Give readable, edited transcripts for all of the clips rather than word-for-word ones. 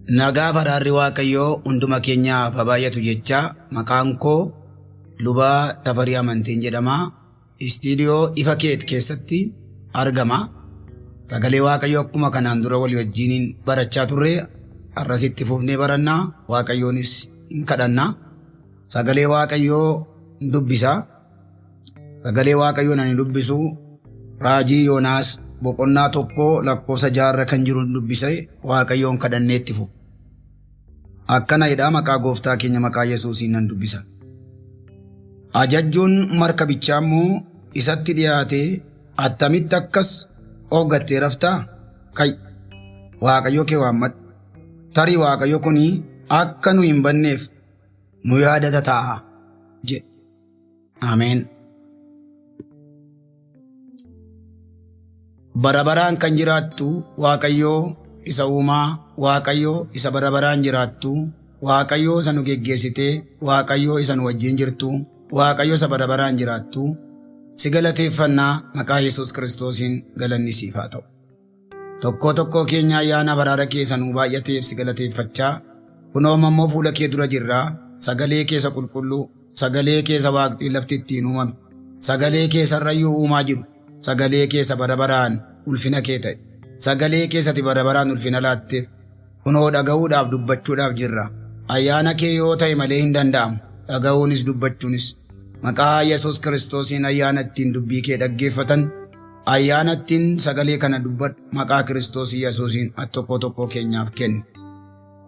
Nagaa faraarri Waaqayyoo hunduma keenyaaf haa baay'atu jechaa maqaan koo Lubaa Tafarii Amantiin jedhama. Istiidiyoo Ifa Keet keessatti argama. Sagalee Waaqayyoo akkuma kanaan dura walii wajjiniin barachaa turre har'as itti fufnee barannaa Waaqayyoonis hin kadhanna. Sagalee Waaqayyoo dubbisa. Sagalee Waaqayyoon ani dubbisu raajii Yoonaas boqonnaa 1 lakkoofsa 6 irra kan jiru dubbise Waaqayyoon kadhannee itti fufu. Akkana jedha maqaa gooftaa keenya maqaa Yesuusiin nan dubbisa. Ajajjuun markabichaa immoo isatti dhiyaatee attamitti akkas of gattee raftaa? Ka'i! Waaqayyo kee waammadhu. Tarii Waaqayyo kun akka nu hin banneef nu yaadata ta'a jedhe. Ameen. Bara baraan kan jiraattu Waaqayyoo isa uumaa, Waaqayyoo isa bara baraan jiraattu, Waaqayyoo isa nu geggeessitee, Waaqayyoo isa nu wajjin jirtu, Waaqayyoo isa bara baraan jiraattu, si galateeffannaa maqaa Yesuus Kiristoosiin galanni siif haa ta'u. Tokkoo tokkoo keenya ayyaana baraara kee isa nuu baay'ateef si galateeffachaa, kunoo amma immoo fuula kee dura jirra, sagalee kee isa qulqulluu, sagalee kee isa waaqxii lafti ittiin uumame, sagalee kee isa irrayyuu uumaa jiru, sagalee kee isa bara baraan ulfina kee ta'e, sagalee kee isa ati bara baraan ulfina laatteef, kunoo dhaga'uudhaaf dubbachuudhaaf jirra. Ayyaana kee yoo ta'e malee hin danda'amu, dhaga'uunis dubbachuunis. Maqaa Yesuus Kiristoosiin ayyaana ittiin dubbii kee dhaggeeffatan, Ayyaana ittiin sagalee kana dubbadhu maqaa Kiristoos Yesuusiin ati tokkoo tokkoo keenyaaf kenni.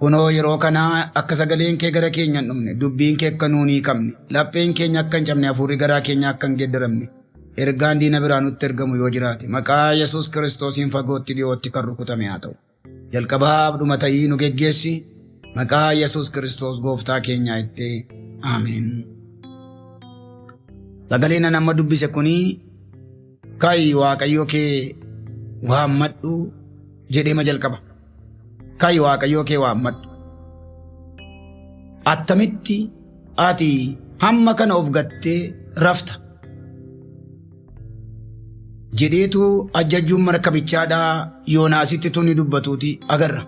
Kunoo yeroo kana akka sagaleen kee gara keenya hin dhumne, dubbiin kee akka nuun hiikamne, lapheen keenya akka hin cabne, hafuurri garaa keenya akka hin geeddaramne, ergaan diina biraa nutti ergamu yoo jiraate, maqaa Yesuus Kiristoosiin fagootti dhiyootti kan rukutame haa ta'u. Jalqabaaf dhuma ta'ii nu geggeessi, maqaa Yesuus Kiristoos gooftaa keenyaa itti. Ameen. Sagaleen an amma dubbise kuni ka'i Waaqayyo kee waammadhu jedheema jalqaba. Ka'i Waaqayyo kee waammadhu. Attamitti ati hamma kana of gattee rafta? Jedheetu ajajjuun markabichaadhaa Yoonaasitti tuni dubbatuuti agarra.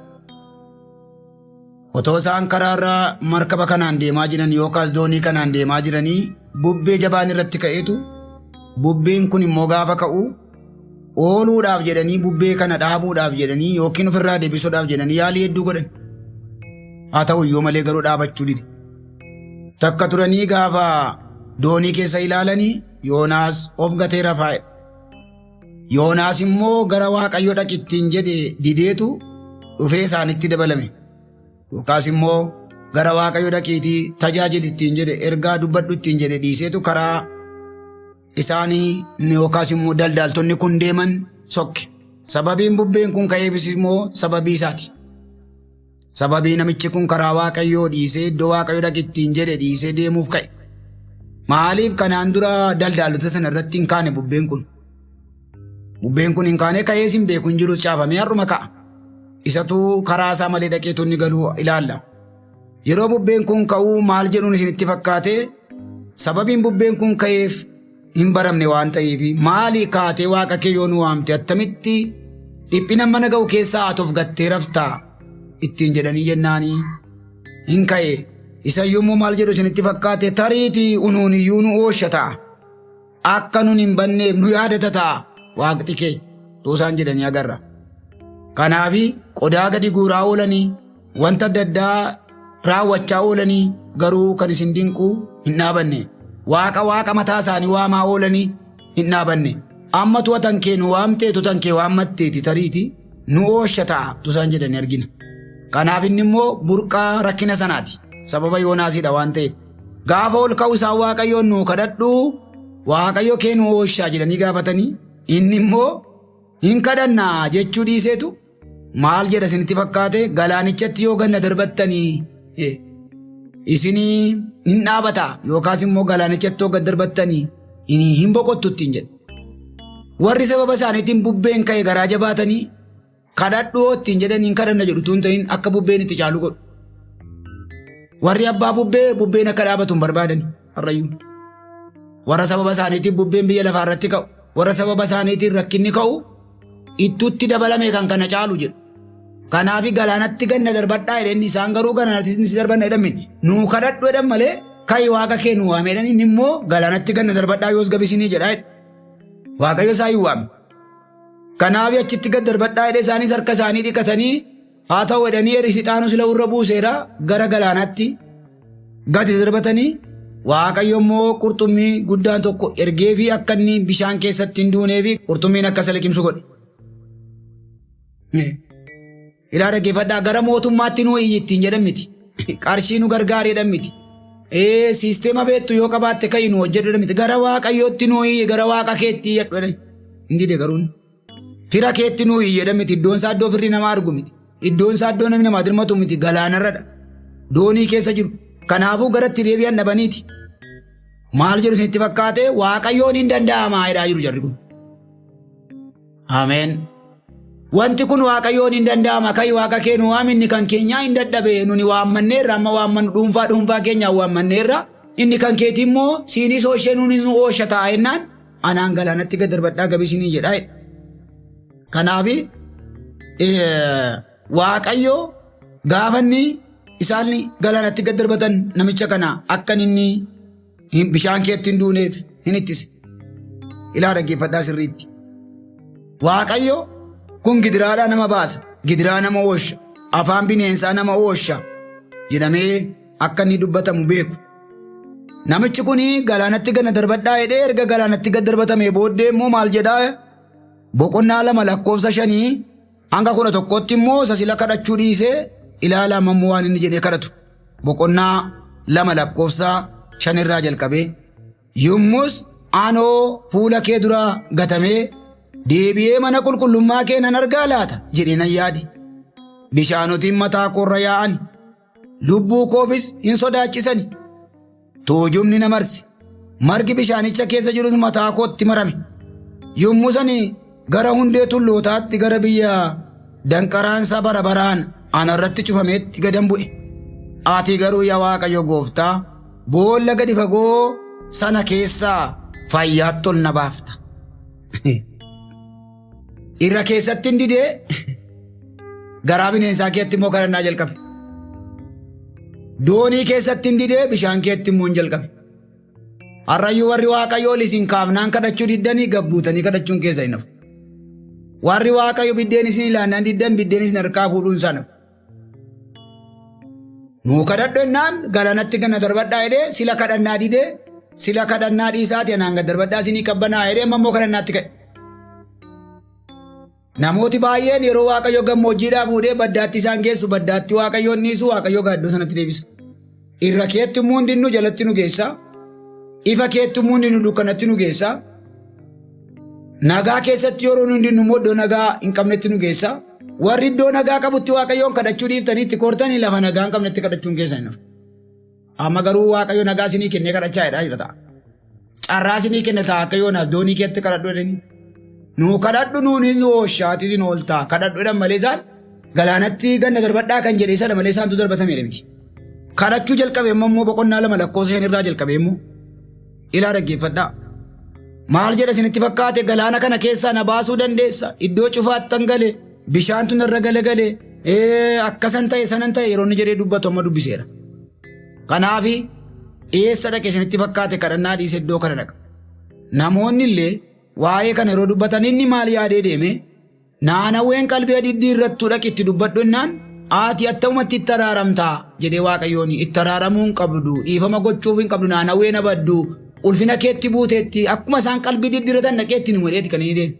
Otoo isaan karaarra markaba kanaan deemaa jiran yookaas doonii kanaan deemaa jiranii bubbee jabaan irratti ka'eetu bubbeen kun immoo gaafa ka'u ooluudhaaf jedhanii bubbee kana dhaabuudhaaf jedhanii yookiin ofirraa deebisuudhaaf jedhanii yaalii hedduu godhan. Haa ta'u iyyuu malee garuu dhaabachuu dide. Takka turanii gaafa doonii keessa ilaalanii Yoonaas of gatee rafaa jedha. Yoonaas immoo gara Waaqayyo dhaqi ittiin jedhe dideetu dhufee isaanitti dabalame. Yookaas immoo gara Waaqayyo dhaqiitii tajaajili ittiin jedhe ergaa dubbadhu ittiin jedhe dhiiseetu karaa isaanii yookaas immoo daldaaltonni kun deeman sokke. Sababiin bubbeen kun ka'eefis immoo sababii isaati. Sababii namichi kun karaa Waaqayyoo dhiisee iddoo Waaqayyo dhaqi ittiin jedhe dhiisee deemuuf ka'e. Maaliif kanaan dura daldaaltota sana irratti hin kaane bubbeen kun? Bubbeen kun hin kaane ka'ees hin beeku hin jiru caafamee har'uma ka'a. Isatu karaa isaa malee dhaqeetu inni galuu ilaalla. Yeroo bubbeen kun ka'uu maal jedhuun isinitti fakkaate sababiin bubbeen kun ka'eef hin baramne waan ta'eef maali kaatee waaqa kee yoo nu waamte attamitti dhiphina mana ga'u keessaa ati of gattee raftaa ittiin jedhanii jennaanii hin ka'e. Isayyuu immoo maal jedhu isinitti fakkaate tariitii unuun iyyuu nu oosha ta'a. Akka nun hin banneef nu yaadata ta'a waaqti kee tuusaan jedhanii agarra. Kanaafi qodaa gadi guuraa oolanii wanta adda addaa raawwachaa oolanii garuu kan isin dinqu hin dhaabanne. Waaqa waaqa mataa isaanii waamaa oolanii hin dhaabanne. Amma tu'atan kee nu waamtee tutan kee waammatteeti tariiti nu oosha ta'a tusaan jedhanii argina. Kanaaf inni immoo burqaa rakkina sanaati. Sababa Yoonaasiidha waan ta'eef. Gaafa ol ka'u isaan Waaqayyoon nuu kadhadhu Waaqayyo kee nu ooshaa jedhanii gaafatanii inni immoo hin kadhannaa jechuu dhiiseetu maal jedha isinitti fakkaate galaanichatti yoo ganna darbattanii isinii hin dhaabata yookaas immoo galaanichatti yoo gad darbattanii hin boqottu ittiin jedhe. Warri sababa isaaniitiin bubbeen ka'e garaa jabaatanii kadhadhu ittiin jedhan hin kadhanna jedhu tun ta'in akka bubbeen itti caalu godhu. Warri abbaa bubbee bubbeen akka dhaabatu hin barbaadan har'ayyuu. Warra sababa isaaniitiin bubbeen biyya lafaa irratti ka'u, warra sababa isaaniitiin rakkinni ka'u ittuutti dabalame kan kana caalu jedhu. Kanaaf galaanatti ganna darbadhaa jedheen isaan garuu galaanatti si darbanna jedhan miti. Nuu kadhadhu jedhan malee ka'i waaqa kee nu waame jedhan inni immoo galaanatti ganna darbadhaa yoos gabisinii jedha jedhe. Waaqayyo isaa hin waame. Kanaaf achitti gad darbadhaa jedhee isaanis harka isaanii dhiqatanii haa ta'u jedhanii erisi xaanus la'urra buuseera gara galaanaatti gadi darbatanii Waaqayyo immoo qurxummii guddaan tokko ergee fi akka inni bishaan keessatti hin duunee fi qurxummiin akka isa liqimsu godhe. Ilaa dhaggeeffadhaa gara mootummaatti nu iyyi ittiin jedhan miti. Qarshii nu gargaari jedhan miti. Siisteema beektu yoo qabaatte ka'i nu hojjedhu jedhan miti. Gara Waaqayyootti nu iyyi gara Waaqa keetti iyyadhu jedhan. Hin dide garuu. Fira keetti nu iyyi jedhan miti. Iddoon isaa iddoo firri namaa argu miti. Iddoon isaa iddoo namni namaa dirmatu miti. Galaanarradha. Doonii keessa jiru. Kanaafuu garatti deebi'an dhabaniiti. Maal jedhu isinitti fakkaate Waaqayyoon hin danda'amaa jedhaa jiru jarri kun. Ameen. Wanti kun Waaqayyoon hin danda'ama. Ka'i Waaqa kee nu waami inni kan keenyaa hin dadhabe nuni waammanneerra amma waammannu dhuunfaa dhuunfaa keenyaan waammanneerra inni kan keetii immoo siinis ooshee nuunis nu oosha ta'a jennaan anaan galaanatti gad darbadhaa gabisinii jedhaa jedhe. Kanaaf Waaqayyo gaafa inni isaan galaanatti gad darbatan namicha kana akka inni bishaan keetti hin duuneef hin ittise. Ilaa dhaggeeffadhaa sirriitti. Waaqayyo kun gidiraadhaa nama baasa, gidiraa nama oolcha, afaan bineensaa nama oolcha jedhamee akka inni dubbatamu beeku. Namichi kun galaanatti gana darbadhaa jedhee erga galaanatti gad darbatamee booddee immoo maal jedhaa boqonnaa 2 lakkoofsa 5 hanga 11tti immoo isa sila kadhachuu dhiisee ilaalaa ammoo waan inni jedhee kadhatu. Boqonnaa 2 lakkoofsa 5 irraa jalqabee yommus anoo fuula kee duraa gatamee deebi'ee mana qulqullummaa kee nan argaa laata jedhee nan yaade. Bishaanotiin mataa koorra yaa'an lubbuu koofis hin sodaachisani. Tuujubni na marse. Margi bishaanicha keessa jirus mataa kootti marame. Yommuu sani gara hundee tullootaatti gara biyya danqaraansaa bara baraan ana irratti cufameetti gadan bu'e. Ati garuu yaa Waaqayyo gooftaa boolla gadi fagoo sana keessaa fayyaatti ol na baafta. Irra keessatti hin didee garaa bineensaa keetti immoo kadhannaa jalqabe. Doonii keessatti hin didee bishaan keetti immoo hin jalqabe. Har'ayyuu warri Waaqayyoo ol isin kaafnaan kadhachuu diddanii gabbuutanii kadhachuun keessa hin hafu. Warri Waaqayyo biddeen isin ilaannaan diddan biddeen isin harkaa fuudhuun isaa hafu. Nuu kadhadhu jennaan galaanatti gana darbadhaa jedhee sila kadhannaa didee sila kadhannaa dhiisaati anaan gad darbadhaa isinii qabbanaa jedhee amma immoo kadhannaatti ka'e. Namooti baay'een yeroo Waaqayyo gammoojjiidhaa fuudhee baddaatti isaan geessu baddaatti Waaqayyoon dhiisu Waaqayyo gaaddoo sanatti deebisa. Irra keetti immoo hundinnu jalatti nu geessa. Ifa keetti immoo hundinnu dukkanatti nu geessa. Nagaa keessatti yeroo nu hundinnu immoo iddoo nagaa hin qabnetti nu geessa. Warri iddoo nagaa qabutti Waaqayyoon kadhachuu dhiiftanii itti koortanii lafa nagaa hin qabnetti kadhachuun keessa hin dhufu. Amma garuu Waaqayyo nagaa isinii kennee kadhachaa jedhaa jira ta'a. Carraa isinii kenne ta'a akka Yoonaas doonii keetti kadhadhu jedhanii. Nuu kadhadhu nuun hin ooshaati isin ooltaa kadhadhu jedhan malee isaan galaanatti ganna darbadhaa kan jedhe isadha malee isaantu darbatame miti. Kadhachuu jalqabe immoo boqonnaa 2 lakkoofsa 5 irraa jalqabe immoo ilaa dhaggeeffadhaa. Maal jedha isinitti fakkaate galaana kana keessaa na baasuu dandeessa iddoo cufaattan gale bishaantu narra galagale akkasan ta'e sanan ta'e yeroo inni jedhee dubbatu amma dubbiseera. Kanaaf eessa dhaqe isinitti fakkaate kadhannaa dhiise iddoo kana dhaqa. Namoonni illee waa'ee kana yeroo dubbatan inni maal yaadee deeme Naanawween qalbii adiddii irrattuu dhaqi itti dubbadhu jennaan ati attamumatti itti araaramtaa jedhee Waaqayyoon itti araaramuu hin qabdu dhiifama gochuuf hin qabdu Naanawween abaddu ulfina keetti buuteetti akkuma isaan qalbii diddiiratan dhaqee itti nu godheeti kan inni deeme.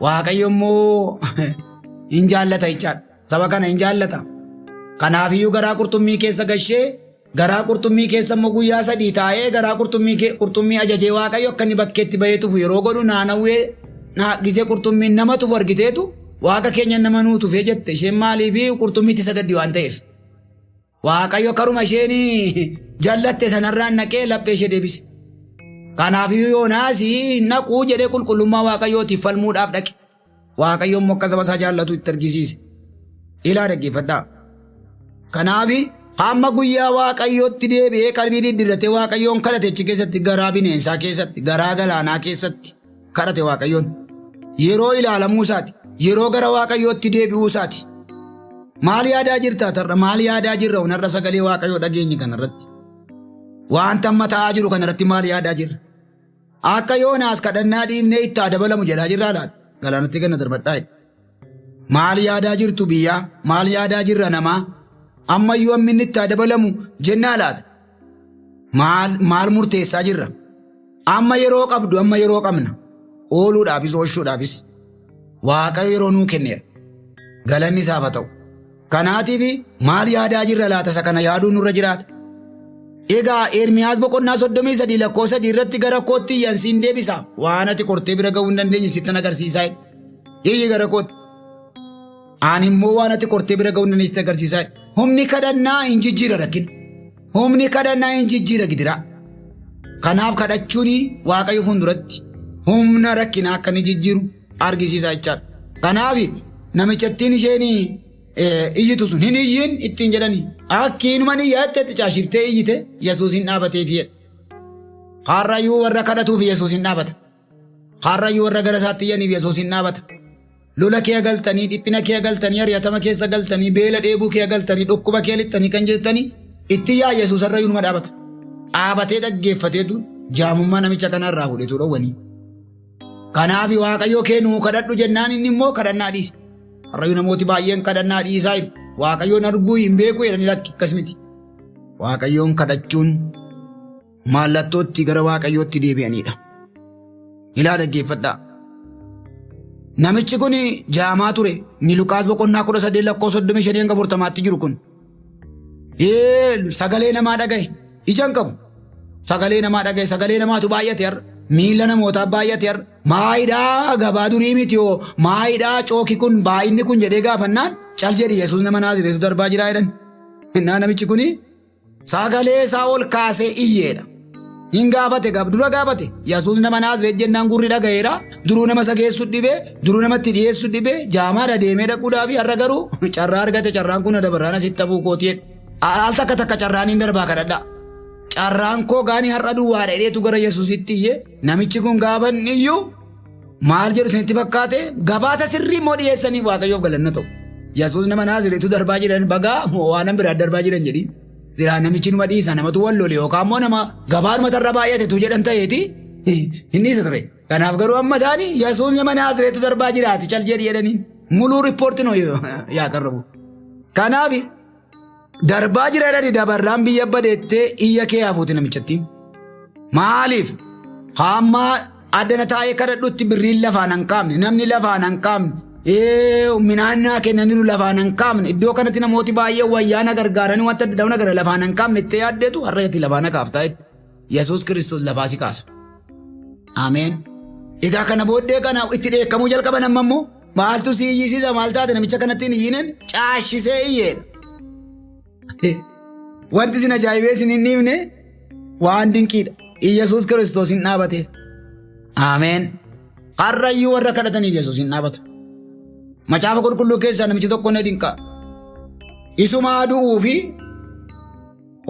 Waaqayyo immoo hin jaallata jechaadha. Saba kana hin jaallata. Kanaafiyyuu garaa qurxummii keessa gashee garaa qurxummii keessa immoo guyyaa 3 taa'ee garaa qurxummii ajajee Waaqayyo akka inni bakkeetti bahee tufu yeroo godhu Naanawwee gisee qurxummiin nama tufu argiteetu Waaqa keenya nama nuu tufee jette isheen maaliif qurxummiitti sagaddi waan ta'eef. Waaqayyo karuma isheen jallatte sanarraan naqee laphee ishee deebise. Kanaafiyyuu Yoonaas naquu jedhee qulqullummaa Waaqayyootiif falmuudhaaf dhaqe. Waaqayyo immoo akka saba isaa jaallatu itti argisiise. Ilaa dhaggeeffadhaa. Kanaaf hamma guyyaa Waaqayyootti deebi'ee qalbii diddiirratee Waaqayyoon kadhate achi keessatti garaa bineensaa keessatti garaa galaanaa keessatti kadhate Waaqayyoon. Yeroo ilaalamuu isaati. Yeroo gara Waaqayyootti deebi'uu isaati. Maal yaadaa jirta har'a? Maal yaadaa jirra? Har'a sagalee Waaqayyoo dhageenye kanarratti. Wanta amma ta'aa jiru kanarratti maal yaadaa jirra? Akka Yoonaas kadhannaa dhiibnee itti haa dabalamu jedhaa jirraa laata? Galaanatti ganna darbadhaa jedhe. Maal yaadaa jirtu biyyaa? Maal yaadaa jirra namaa? Ammayyuu hammi inni itti haa dabalamu jennaa laata? Maal maal murteessaa jirra? Amma yeroo qabdu amma yeroo qabna. Ooluudhaafis oolchuudhaafis Waaqayyo yeroo nuu kenneera. Galanni isaaf haa ta'u. Kanaatiif maal yaadaa jirra laata isa kana yaaduun nurra jiraata. Egaa Ermiyaas boqonnaa 33 lakkoofsa 3 irratti gara kootti iyyan siin deebisa. Waan ati qortee bira ga'uu hin dandeenye sittan agarsiisaa jedhe. Iyyi gara kootti. Ani immoo waan ati qortee bira ga'uu hin dandeenye sitti agarsiisaa jedhe. Humni kadhannaa hin jijjiira rakkina. Humni kadhannaa hin jijjiira gidiraa. Kanaaf kadhachuun Waaqayyo fuulduratti humna rakkinaa akka inni jijjiiru argisiisa jechaadha. Kanaaf namichattiin isheen iyyitu sun hin iyyiin ittiin jedhani. Akkiinuma ni yaadde itti caashiftee iyyite Yesuus hin dhaabateef jedha. Har'ayyuu warra kadhatuuf Yesuus hin dhaabata. Har'ayyuu warra gara isaatti iyyaniif Yesuus hin dhaabata. Lola kee galtanii, dhiphina kee galtanii, ari'atama keessa galtanii, beela dheebuu kee galtanii, dhukkuba kee lixxanii kan jirtanii itti yaa Yesuus har'ayyuu numa dhaabata. Dhaabatee dhaggeeffateetu jaamummaa namicha kanarraa fuudhetu dhowwanii. Kanaaf Waaqayyo kee nuu kadhadhu jennaan inni immoo kadhannaa dhiise. Har'ayyuu namooti baay'een kadhannaa dhiisaa jiru. Waaqayyoon arguu hin beeku jedhanii lakki akkas miti. Waaqayyoon kadhachuun mallattootti gara Waaqayyootti deebi'anidha. Ilaa dhaggeeffadhaa. Namichi kun jaamaa ture. Inni Luqaas boqonnaa 18 lakkoofsa 35 hanga 40tti jiru kun. Sagalee namaa dhagaye. Ija hin qabu. Sagalee namaa dhagaye. Sagalee namaatu baay'ate har'a. Miila namootaa baay'ate har'a. Maayidhaa gabaa durii miti hoo maayidhaa cooki kun baay'inni kun jedhee gaafannaan cal jedhi Yesuus nama Naazireetu darbaa jira jedhan. Innaa namichi kuni sagalee isaa ol kaasee iyyeedha. Hin gaafate gaaf dura gaafate Yesuus nama Naazireet jennaan gurri dhagayeera. Duruu nama isa geessu dhibee duruu namatti dhiyeessu dhibee jaamaadha deemee dhaquudhaaf har'a garuu carraa argate carraan kun dabarraan asitti hafuu kooti jedhe. Al takka takka carraan hin darbaa kadhadhaa. Carraan koo gaanii har'a duwwaadha jedheetu gara Yesuusitti iyye. Namichi kun gaafa inni iyyu maal jedhu isinitti fakkaate gabaasa sirrii immoo dhiyeessanii Waaqayyoof galanna ta'u. Yesuus nama Naazireetu darbaa jiran bagaa moo waan biraa darbaa jiran jedhi. Silaa namichi numa dhiisa namatu wal lole yookaan immoo nama gabaadhuma tarra baay'atetu jedhan ta'eeti hin dhiisa ture. Kanaaf garuu amma isaanii Yesuus nama Naazireetu darbaa jiraati cal jedhi jedhanii muluu riippoortii noo yaa qarrabu. Kanaaf darbaa jira jedhani dabarraan biyya badeettee iyya kee hafuuti namichattiin. Maaliif? Hamma addana taa'ee kadhadhutti birriin lafaan hin kaafne namni lafaan hin kaafne midhaan naa kennaniiru lafaan hin kaafne iddoo kanatti namooti baay'ee wayyaa na gargaaranii wanta adda addaa na lafaan hin kaafne itti yaaddeetu har'a itti lafaan kaaftaa jetti. Yesuus Kiristoos lafaa si kaasa. Ameen. Egaa kana booddee kana itti dheekkamuu jalqaban amma immoo maaltu si iyyisiisa maal taate namicha kanatti hin iyyinen caashisee iyyeedha. Wanti isin ajaa'ibee isin hin dhiifne waan dinqiidha. Iyyasuus Kiristoos hin dhaabateef. Ameen. Har'ayyuu warra kadhataniif Yesuus hin dhaabata. Macaafa qulqulluu keessaa namichi tokko na dinqa. Isumaa du'uu fi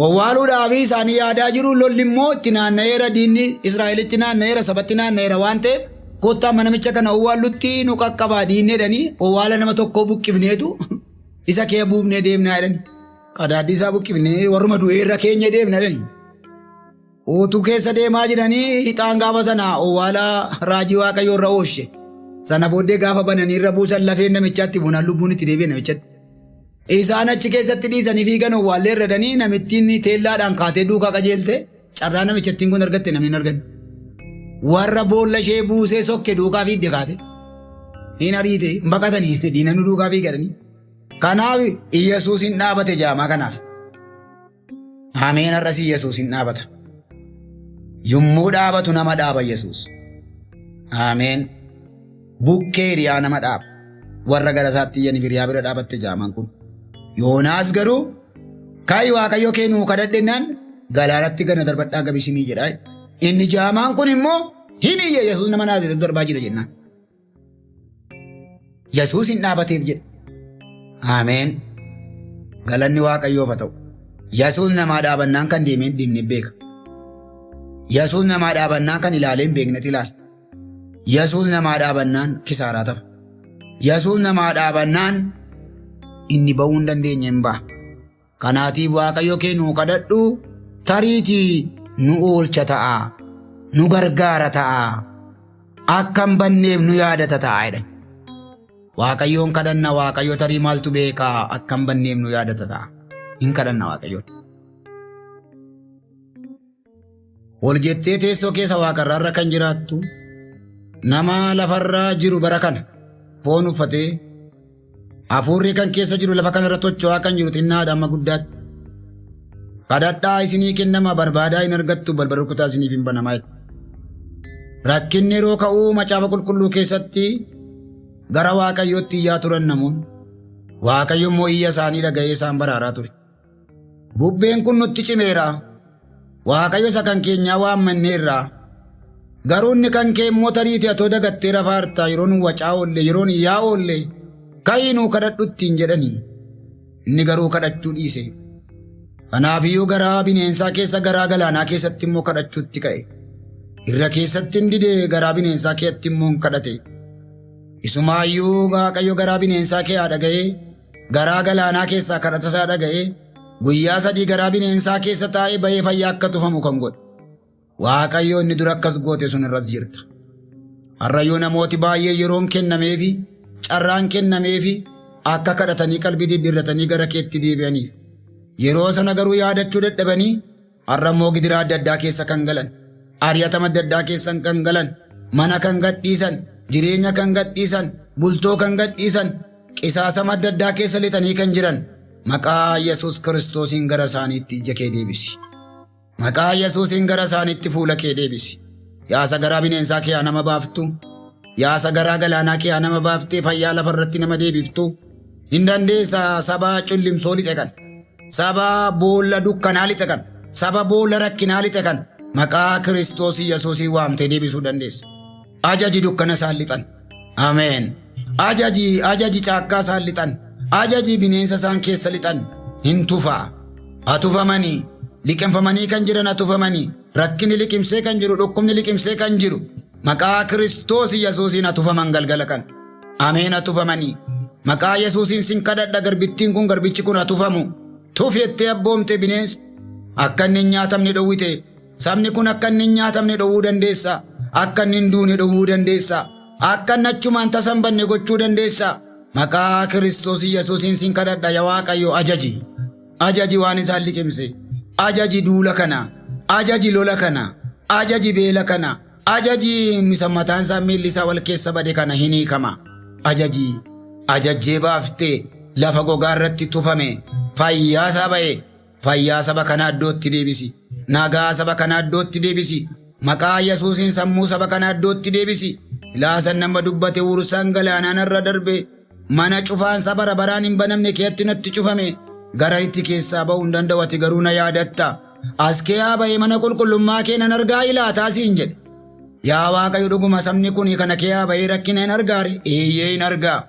owwaaluudhaaf isaanii yaadaa jiru lolli immoo itti naanna'eera diinni Israa'elitti naanna'eera sabatti naanna'eera waan ta'eef kottaa amma namicha kana owwaallutti nu qaqqabaa diinni jedhanii owwaala nama tokkoo buqqifneetu isa kee buufnee deemnaa jedhani. Qadaaddii isaa buqqifnee warruma du'ee irra keenya deemna jedhani. Utuu keessa deemaa jiranii ixaan gaafa sana owwaala raajii waaqayyoo irra ooshe. Sana booddee gaafa bananii irra buusan lafeen namichaatti bunaan lubbuun itti deebi'e namichatti. Isaan achi keessatti dhiisanii fiigan owwaallee irra dhanii namittiin teellaadhaan kaatee duukaa qajeelte carraa namichattiin kun argatte namni hin arganne. Warra boolla ishee buusee sokke duukaa fiigde kaate. Hin ariite hin baqatanii diinannu duukaa fiigadhanii. Kanaaf Iyyasuus hin dhaabate jaamaa kanaaf. Ameen har'as Iyyasuus hin dhaabata. Yommuu dhaabatu nama dhaaba Yesuus. Ameen. Bukkee hiriyaa nama dhaaba. Warra gara isaatti iyyaniif hiriyaa bira dhaabatte jaamaan kun. Yoonaas garuu ka'i Waaqayyo kee nuu kadhadhennaan galaanatti gana darbadhaa gabisinii jedha. Inni jaamaan kun immoo hin iyye Yesuus nama Naazireetu darbaa jira jennaan. Yesuus hin dhaabateef jedha. Ameen. Galanni Waaqayyoof haa ta'u. Yesuus namaa dhaabannaan kan deemee hin deemne beeka. Yesuus namaa dhaabannaan kan ilaalee hin beeknetti ilaala. Yesuus namaa dhaabannaan kisaaraa tafa. Yesuus namaa dhaabannaan Inni ba'uu hin dandeenye hin ba'a. Kanaatiif Waaqayyo kee nuu kadhadhu tariitii nu oolcha ta'a. Nu gargaara ta'a. Akka hin banneef nu yaadata ta'a jedhan. Waaqayyoon kadhanna Waaqayyo tarii maaltu beekaa akka hin banneef nu yaadata ta'a. Hin kadhanna Waaqayyoon. Ol jettee teessoo keessa waaqarraarra kan jiraattu nama lafarra jiru bara kana foon uffatee hafuurri kan keessa jiru lafa kanarra tocho'aa kan jiru xinnaadha amma guddaatti. Kadhadhaa isinii kennama barbaadaa hin argattu balbala rukutaa isiniif hin banamaa. Rakkinni yeroo ka'uu macaafa qulqulluu keessatti gara Waaqayyootti iyyaa turan namoonni. Waaqayyo immoo iyya isaanii dhaga'ee isaan baraaraa ture. Bubbeen kun nutti cimeera. Waaqayyo isa kan keenyaa waammanneerra. Garuu inni kan kee immoo tariitii atoo dagattee rafaarta yeroo nu wacaa oolle yeroo nu iyyaa oolle ka'ii nuu kadhadhu ittiin jedhani. Inni garuu kadhachuu dhiise. Kanaafiyyuu garaa bineensaa keessa garaa galaanaa keessatti immoo kadhachuutti ka'e. Irra keessatti hin dide garaa bineensaa keessatti immoo hin kadhate. Isumaayyuu Waaqayyo garaa bineensaa kee haa dhaga'ee garaa galaanaa keessaa kadhata isaa dhaga'ee guyyaa 3 garaa bineensaa keessa taa'ee bahee fayyaa akka tufamu kan godhe. Waaqayyo inni dura akkas goote sun irras jirta. Har'ayyuu namooti baay'ee yeroon kennameefi carraan kennameefi akka kadhatanii qalbii diddiirratanii gara keetti deebi'aniif. Yeroo sana garuu yaadachuu dadhabanii har'a immoo gidiraa adda addaa keessa kan galan, ari'atama adda addaa keessa kan galan, mana kan gadhiisan, jireenya kan gadhiisan, bultoo kan gadhiisan, qisaasama adda addaa keessa lixanii kan jiran maqaa Yesuus Kiristoosiin gara isaaniitti ija kee deebisi. Maqaa Yesuusiin gara isaaniitti fuula kee deebisi. Yaasa garaa bineensaa kee nama baaftu, yaasa garaa galaanaa kee nama baaftee fayyaa lafarratti nama deebiftu, hin dandeessa saba cullimsoo lixe kan, saba boolla dukkanaa lixe kan, saba boolla rakkinaa lixe kan maqaa Kiristoos Yesuusiin waamtee deebisuu dandeessa. Ajaji dukkana isaan lixan. Ameen. Ajaji ajaji caakkaa isaan lixan. Ajaji bineensa isaan keessa lixan. Hin tufaa. Hatufamanii liqimfamanii kan jiran hatufamanii rakkinni liqimsee kan jiru dhukkubni liqimsee kan jiru maqaa Kiristoos Yesuusiin hatufaman galgala kan. Ameen hatufamanii. Maqaa Yesuusiin sin kadhadha garbittiin kun garbichi kun hatufamu. Tufi jettee abboomte bineensi akka inni hin nyaatamne dhowwite. Sabni kun akka inni hin nyaatamne dhowwuu dandeessa. Akka inni hin duune dhowwuu dandeessa. Akka inni achumaan tasa hin banne gochuu dandeessa. Maqaa Kiristoos Yesuusiin sin kadhadha yaa Waaqayyo ajaji. Ajaji waan isaan liqimse. Ajaji duula kana. Ajaji lola kana. Ajaji beela kana. Ajaji isa mataan isaa miilli isaa wal keessa bade kana hin hiikama. Ajaji ajajjee baaftee lafa gogaa irratti tufame fayyaa isaa ba'e Fayyaa saba kanaa iddootti deebisi. Nagaa saba kanaa iddootti deebisi. Maqaa Yesuusiin sammuu saba kanaa iddootti deebisi. Ilaasan nama dubbate huursaan galaanaan irra darbe. Mana cufaan saba bara baraan hin banamne keetti natti cufame. Gara itti keessaa ba'uu hin danda'u ati garuu na yaadatta. As keeyaa ba'ee mana qulqullummaa kee nan argaa ilaataa siin jedhe. Yaa Waaqayyo dhuguma sabni kun kana keeyaa ba'ee rakkina hin argaare? Eeyyee hin argaa.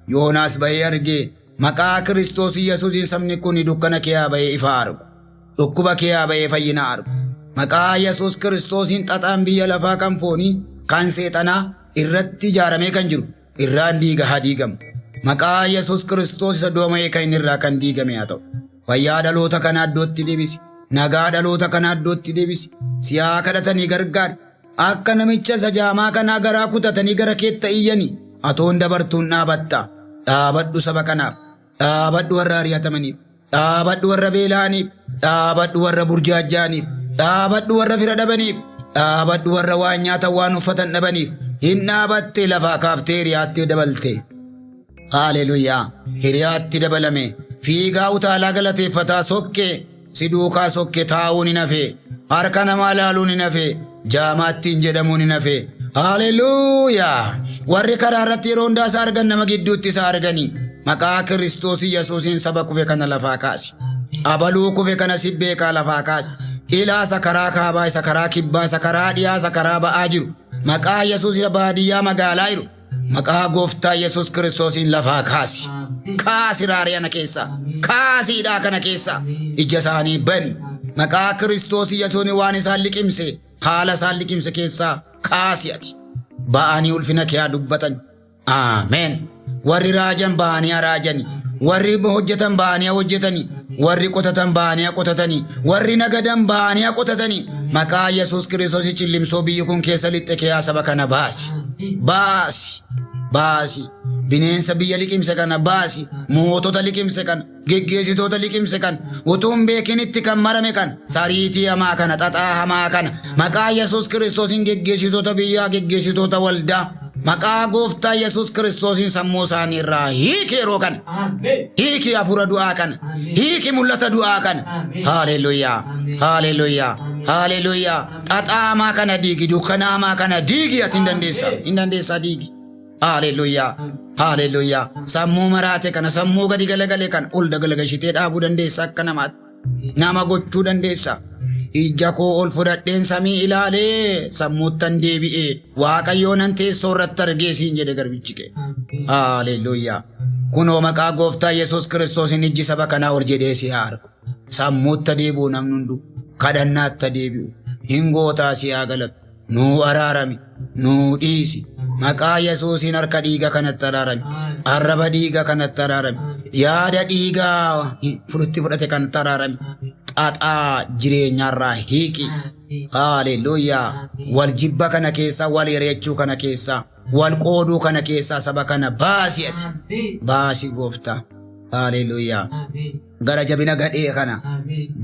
Yoonaas ba'ee argee Maqaa Kiristoos Yesuusiin sabni kun dukkana keeyaa ba'ee ifa argu. Dhukkuba keeyaa ba'ee fayyina argu. Maqaa Yesuus Kiristoosiin xaxaan biyya lafaa kan foonii kan seexanaa irratti ijaaramee kan jiru irraan diiga haa diigamu. Maqaa Yesuus Kiristoos isa du'a ma'ee kan inni irraa kan diigame haa ta'u. Fayyaa dhaloota kanaa iddootti deebisi. Nagaa dhaloota kanaa iddootti deebisi. Si'aa kadhatanii gargaari. Akka namicha isa jaamaa kanaa garaa kutatanii gara keetta iyyani atoon dabartuun dhaabatta. Dhaabadhu saba kanaaf. Dhaabadhu warra ari'atamaniif. Dhaabadhu warra beela'aniif. Dhaabadhu warra burjaajja'aniif. Dhaabadhu warra fira dhabaniif. Dhaabadhu warra waan nyaatan waan uffatan dhabaniif. Hin dhaabatte lafaa kaaftee hiriyaatti dabalte. Haaleluyaa. Hiriyaatti dabalame. Fiigaa utaalaa galateeffataa sokkee. Si duukaa sokke taa'uun hin hafe. Harka namaa laaluun hin hafe. Jaamaattiin jedhamuun hin hafe. Haleluuyaa! Warri karaa irratti yeroo hundaa isa argan nama gidduutti isa arganii. Maqaa Kiristoos Yesuusiin saba kufe kana lafaa kaasi. Abaluu kufe kana si beekaa lafaa kaasi. Ilaa isa karaa kaabaa, isa karaa kibbaa, isa karaa dhiyaa, isa karaa ba'aa jiru. Maqaa Yesuus isa baadiyyaa magaalaa jiru. Maqaa gooftaa Yesuus Kiristoosiin lafaa kaasi. Kaasi raari'ana keessaa. Kaasi hidhaa kana keessaa. Ija isaanii bani. Maqaa Kiristoos Yesuun waan isaan liqimse haala isaan liqimse keessaa kaasi ati. Ba'anii ulfina kee haa dubbatan. Ameen. Warri raajan ba'anii haa raajani. Warri hojjetan ba'anii hojjetanii, warri qotatan ba'anii qotatanii, warri nagadan ba'anii qotatanii. Maqaa Yesuus Kiristoos cillimsoo biyyi kun keessa lixxe kee saba kana baasi. Baasi. Baasi. Bineensa biyya liqimse kana baasi. Mootota liqimse kana, geggeessitoota liqimse kana, utuu hin beekinitti kan marame kana, sariitii hamaa kana, xaxaa hamaa kana, maqaa Yesuus Kiristoosiin geggeessitoota biyyaa, geggeessitoota waldaa, maqaa gooftaa Yesuus Kiristoosiin sammuu isaanii irraa hiiki yeroo kana. Hiiki hafuura du'aa kana. Hiiki mul'ata du'aa kana. Haaleluyyaa. Haaleluyyaa. Haaleluyyaa. Xaxaa hamaa kana diigi, dukkana hamaa kana diigi, ati hin dandeessa. Hin dandeessaa, diigi. Haaleluyyaa. Haaleluyyaa. Sammuu maraate kana, sammuu gadi galagale kana ol dagalagashitee dhaabuu dandeessa akka namaatti. Nama gochuu dandeessa. Ija koo ol fudhadheen samii ilaalee sammuuttan deebi'ee Waaqayyoo nan teessoo irratti argee siin jedhe garbichi kee. Haaleluyyaa. Kunoo maqaa gooftaa Yesuus Kiristoosiin ijji saba kanaa ol jedhee si haa argu. Sammuutta deebi'u namni hundu kadhannaatta deebi'u. Hin gootaa, si haa galatu. Nuu araarami. Nuu dhiisi. Maqaa Yesuusiin harka dhiiga kanatti araarami. Arraba dhiiga kanatti araarami. Yaada dhiigaa fudhatti fudhate kanatti araarami. Xaxaa jireenyaarraa hiiki. Haaleluyyaa. Wal jibba kana keessaa, wal hiri'achuu kana keessaa, wal qooduu kana keessaa saba kana baasi ati. Baasi gooftaa. Haaleluyyaa. Gara jabina gadhee kana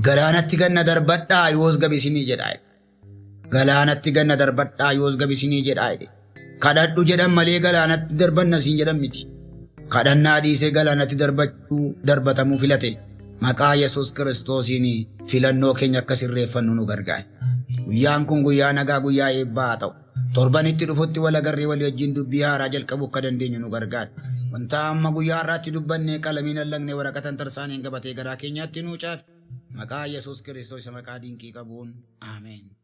galaanatti ganna darbadhaa yoos gabisinii jedhaa. Galaanatti ganna darbadhaa yoos gabisinii jedhaa jedhe. Kadhadhu jedhan malee galaanatti darbanna siin jedhan miti. Kadhannaa dhiisee galaanatti darbachuu darbatamuu filate. Maqaa Yesuus Kiristoosiin filannoo keenya akka sirreeffannu nu gargaara. Guyyaan kun guyyaa nagaa, guyyaa eebbaa haa ta'u. Torbanitti dhufutti wal agarree walii wajjin dubbii haaraa jalqabuu akka dandeenyu nu gargaara. Wanta amma guyyaa har'aatti dubbanne qalamiin allaqne waraqatan tarsaaneen gabatee garaa keenyaatti nuu caafi. Maqaa Yesuus Kiristoos isa maqaa dinqii qabuun. Ameen.